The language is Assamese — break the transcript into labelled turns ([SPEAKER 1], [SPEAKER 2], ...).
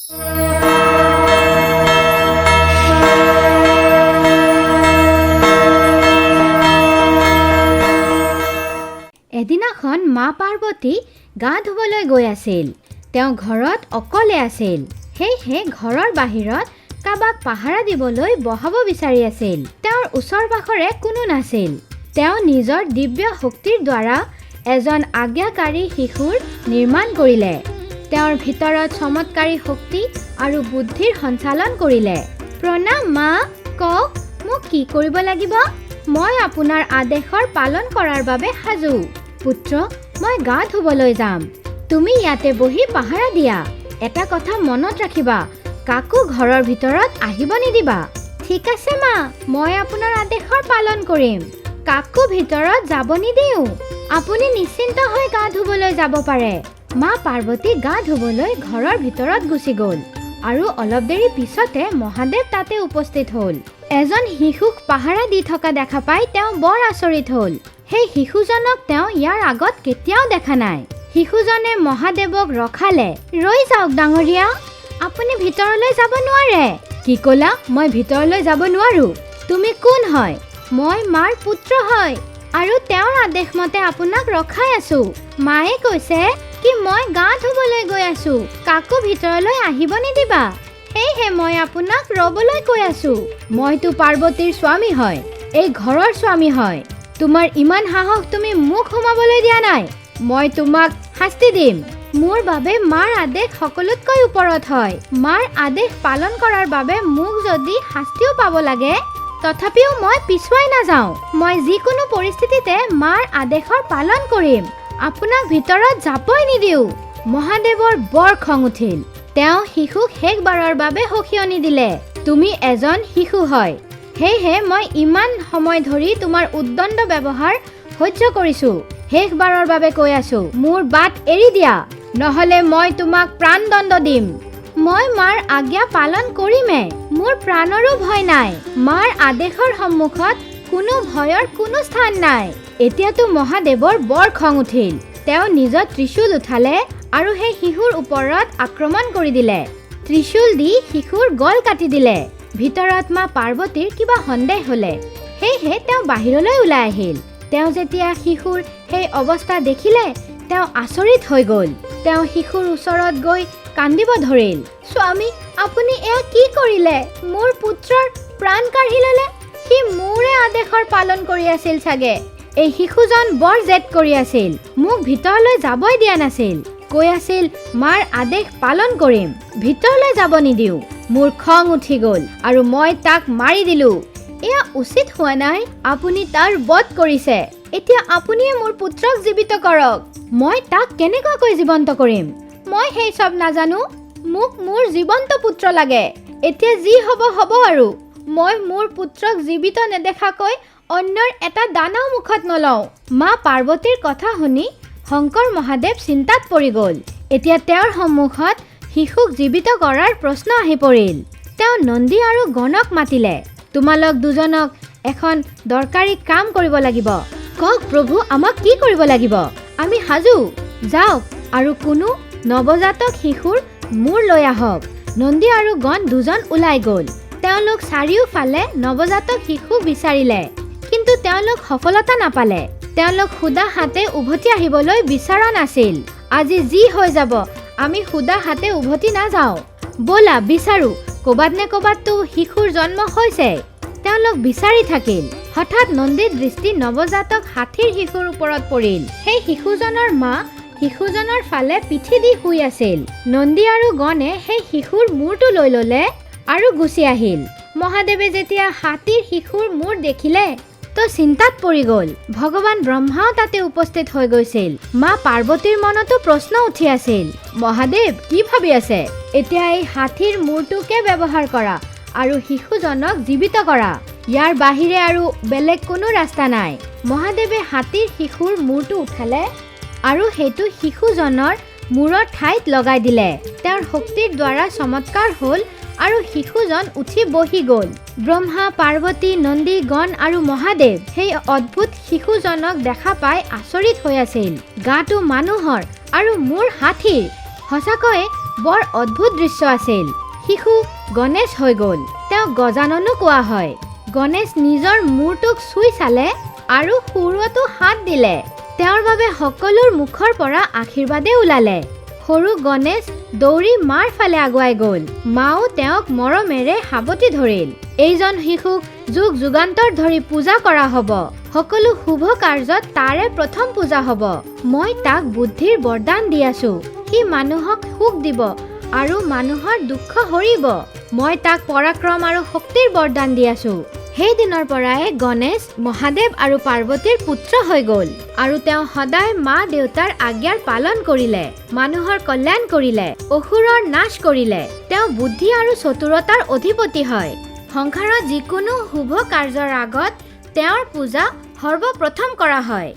[SPEAKER 1] এদিনাখন মা পাৰ্বতী গা ধুবলৈ গৈ আছিল। তেওঁ ঘৰত অকলে আছিল, সেয়েহে ঘৰৰ বাহিৰত কাৰোবাক পাহাৰা দিবলৈ বহাব বিচাৰি আছিল। তেওঁৰ ওচৰ পাজৰে কোনো নাছিল। তেওঁ নিজৰ দিব্য শক্তিৰ দ্বাৰা এজন আজ্ঞাকাৰী শিশুৰ নিৰ্মাণ কৰিলে। তেওঁৰ ভিতৰত চমৎকাৰী শক্তি আৰু বুদ্ধিৰ সঞ্চালন কৰিলে। প্ৰণাম মা, কওক মোক কি কৰিব লাগিব? মই আপোনাৰ আদেশৰ পালন কৰাৰ বাবে সাজু। পুত্ৰ, মই গা ধুবলৈ যাম, তুমি ইয়াতে বহি পাহাৰা দিয়া। এটা কথা মনত ৰাখিবা, কাকো ঘৰৰ ভিতৰত আহিব নিদিবা। ঠিক আছে মা, মই আপোনাৰ আদেশৰ পালন কৰিম। কাকো ভিতৰত যাব নিদিওঁ। আপুনি নিশ্চিন্ত হৈ গা ধুবলৈ যাব পাৰে। মা পাৰ্বতী গা ধুবলৈ ঘৰৰ ভিতৰত গুচি গ'ল আৰু অলপ দেৰি পিছতে মহাদেৱ তাতে উপস্থিত হ'ল। এজন শিশুক পাহাৰা দি থকা দেখা পাই তেওঁ বৰ আচৰিত হ'ল। সেই শিশুজনক তেওঁ ইয়াৰ আগত কেতিয়াও দেখা নাই। শিশুজনে মহাদেৱক ৰখালে। ৰৈ যাওক ডাঙৰীয়া, আপুনি ভিতৰলৈ যাব নোৱাৰে। কি ক'লা? মই ভিতৰলৈ যাব নোৱাৰো? তুমি কোন হয়? মই মাৰ পুত্ৰ হয় আৰু তেওঁৰ আদেশ মতে আপোনাক ৰখাই আছো। মায়ে কৈছে কি মই গা ধুবলৈ গৈ আছো, কাকো ভিতৰলৈ আহিব নিদিবা। সেয়েহে মই আপোনাক ৰ'বলৈ কৈ আছো। মইতো পাৰ্বতীৰ স্বামী হয়, এই ঘৰৰ স্বামী হয়। তোমাৰ ইমান সাহস, তুমি মোক সোমাবলৈ দিয়া নাই? মই তোমাক শাস্তি দিম। মোৰ বাবে মাৰ আদেশ সকলোতকৈ ওপৰত হয়। মাৰ আদেশ পালন কৰাৰ বাবে মোক যদি শাস্তিও পাব লাগে, তথাপিও মই পিছুৱাই নাযাওঁ। মই যিকোনো পৰিস্থিতিতে মাৰ আদেশৰ পালন কৰিম। আপোনাক ভিতৰত যাবই নিদিওঁ। মহাদেৱৰ বৰ খং উঠিল। তেওঁ শিশুক শেষবাৰৰ বাবে সকিয়নি দিলে, তুমি এজন শিশু হয়, সেয়েহে মই ইমান সময় ধৰি তোমাৰ উদ্দণ্ড ব্যৱহাৰ সহ্য কৰিছোঁ। শেষবাৰৰ বাবে কৈ আছোঁ, মোৰ বাট এৰি দিয়া, নহ'লে মই তোমাক প্ৰাণদণ্ড দিম। মই মাৰ আজ্ঞা পালন কৰিমে, মোৰ প্ৰাণৰো ভয় নাই। মাৰ আদেশৰ সন্মুখত কোনো ভয়ৰ কোনো স্থান নাই। এতিয়াতো মহাদেৱৰ বৰ খং উঠিল। তেওঁ নিজৰ ত্ৰিশূল উঠালে আৰু সেই শিশুৰ ওপৰত আক্ৰমণ কৰি দিলে। ত্ৰিশূল দি শিশুৰ গল কাটি দিলে। ভিতৰত মা পাৰ্বতীৰ কিবা সন্দেহ হ'লে, সেয়েহে তেওঁ বাহিৰলৈ ওলাই আহিল। তেওঁ যেতিয়া শিশুৰ সেই অৱস্থা দেখিলে, তেওঁ আচৰিত হৈ গ'ল। তেওঁ শিশুৰ ওচৰত গৈ কান্দিব ধৰিল। স্বামী, আপুনি এয়া কি কৰিলে? মোৰ পুত্ৰৰ প্ৰাণ কাঢ়ি ল'লে। সি মোৰে আদেশৰ পালন কৰি আছিল চাগে। এই শিশুজন বৰ জেদ কৰি আছিল, মোক ভিতৰলৈ যাবই দিয়া নাছিল। কৈ আছিল মাৰ আদেশ পালন কৰিম, ভিতৰলৈ যাব নিদিওঁ। মোৰ খং উঠি গ'ল আৰু মই তাক মাৰি দিলোঁ। এয়া উচিত হোৱা নাই, আপুনি তাৰ বধ কৰিছে। এতিয়া আপুনিয়ে মোৰ পুত্ৰক জীৱিত কৰক। মই তাক কেনেকুৱাকৈ জীৱন্ত কৰিম? মই সেই চব নাজানো। মোক মোৰ জীৱন্ত পুত্ৰ লাগে। এতিয়া যি হ'ব হ'ব আৰু। মই মোৰ পুত্ৰক জীৱিত নেদেখাকৈ অন্যৰ এটা দানাও মুখত নলওঁ। মা পাৰ্বতীৰ কথা শুনি শংকৰ মহাদেৱ চিন্তাত পৰি গ'ল। এতিয়া তেওঁৰ সন্মুখত শিশুক জীৱিত কৰাৰ প্ৰশ্ন আহি পৰিল। তেওঁ নন্দী আৰু গণক মাতিলে। তোমালোক দুজনক এখন দৰকাৰী কাম কৰিব লাগিব। কওক প্ৰভু, আমাক কি কৰিব লাগিব? আমি সাজু। যাওক আৰু কোনো নৱজাতক শিশুৰ মূৰ লৈ আহক। নন্দী আৰু গণ দুজন ওলাই গ'ল। তেওঁলোক চাৰিওফালে নৱজাতক শিশু বিচাৰিলে, কিন্তু তেওঁলোক সফলতা নাপালে। তেওঁলোক সুদা হাতে উভতি আহিবলৈ বিচৰা নাছিল। আজি যি হৈ যাব, আমি সুদা হাতে উভতি নাযাওঁ। ব'লা বিচাৰোঁ, ক'ৰবাত নে ক'ৰবাততো শিশুৰ জন্ম হৈছে। তেওঁলোক বিচাৰি থাকিল। হঠাৎ নন্দীৰ দৃষ্টি নৱজাতক হাতীৰ শিশুৰ ওপৰত পৰিল। সেই শিশুজনৰ মা শিশুজনৰ ফালে পিঠি দি শুই আছিল। নন্দী আৰু গণে সেই শিশুৰ মূৰটো লৈ ল'লে আৰু গুচি আহিল। মহাদেৱে যেতিয়া হাতীৰ শিশুৰ মূৰ দেখিলে তো চিন্তাত পৰি গ'ল। ভগৱান ব্ৰহ্মাও তাতে উপস্থিত হৈ গৈছিল। মা পাৰ্বতীৰ মনতো প্ৰশ্ন উঠি আছিল। মহাদেৱ কি ভাবি আছে? এতিয়া এই হাতীৰ মূৰটোকে ব্যৱহাৰ কৰা আৰু শিশুজনক জীৱিত কৰা। ইয়াৰ বাহিৰে আৰু বেলেগ কোনো ৰাস্তা নাই। মহাদেৱে হাতীৰ শিশুৰ মূৰটো উঠালে আৰু সেইটো শিশুজনৰ মূৰৰ ঠাইত লগাই দিলে। তেওঁৰ শক্তিৰ দ্বাৰা চমৎকাৰ হ'ল আৰু শিশুজন উঠি বহি গ'ল। ব্ৰহ্মা, পাৰ্বতী, নন্দী, গণ আৰু মহাদেৱ সেই অদ্ভুত শিশুজনক দেখা পাই আচৰিত হৈ আছিল। গাটো মানুহৰ আৰু মূৰ হাতীৰ। সঁচাকৈয়ে বৰ অদ্ভুত দৃশ্য আছিল। শিশু গণেশ হৈ গ'ল। তেওঁক গজাননো কোৱা হয়। গণেশ নিজৰ মূৰটোক চুই চালে আৰু শুঁৰতো হাত দিলে। তেওঁৰ বাবে সকলোৰ মুখৰ পৰা আশীৰ্বাদে ওলালে। সৰু গণেশ দৌৰি মাৰ ফালে আগুৱাই গ'ল। মাও তেওঁক মৰমেৰে সাৱটি ধৰিল। এইজন শিশুক যুগ যুগান্তৰ ধৰি পূজা কৰা হ'ব। সকলো শুভ কাৰ্যত তাৰে প্ৰথম পূজা হ'ব। মই তাক বুদ্ধিৰ বৰদান দি আছো। সি মানুহক সুখ দিব আৰু মানুহৰ দুঃখ হৰিব। মই তাক পৰাক্ৰম আৰু শক্তিৰ বৰদান দি আছো। সেইদিনৰ পৰাই গণেশ মহাদেৱ আৰু পাৰ্বতীৰ পুত্ৰ হৈ গ'ল আৰু তেওঁ সদায় মা দেউতাৰ আজ্ঞাৰ পালন কৰিলে, মানুহৰ কল্যাণ কৰিলে, অসুৰৰ নাশ কৰিলে। তেওঁ বুদ্ধি আৰু চতুৰতাৰ অধিপতি হয়। সংসাৰত যিকোনো শুভ কাৰ্যৰ আগত তেওঁৰ পূজা সৰ্বপ্ৰথম কৰা হয়।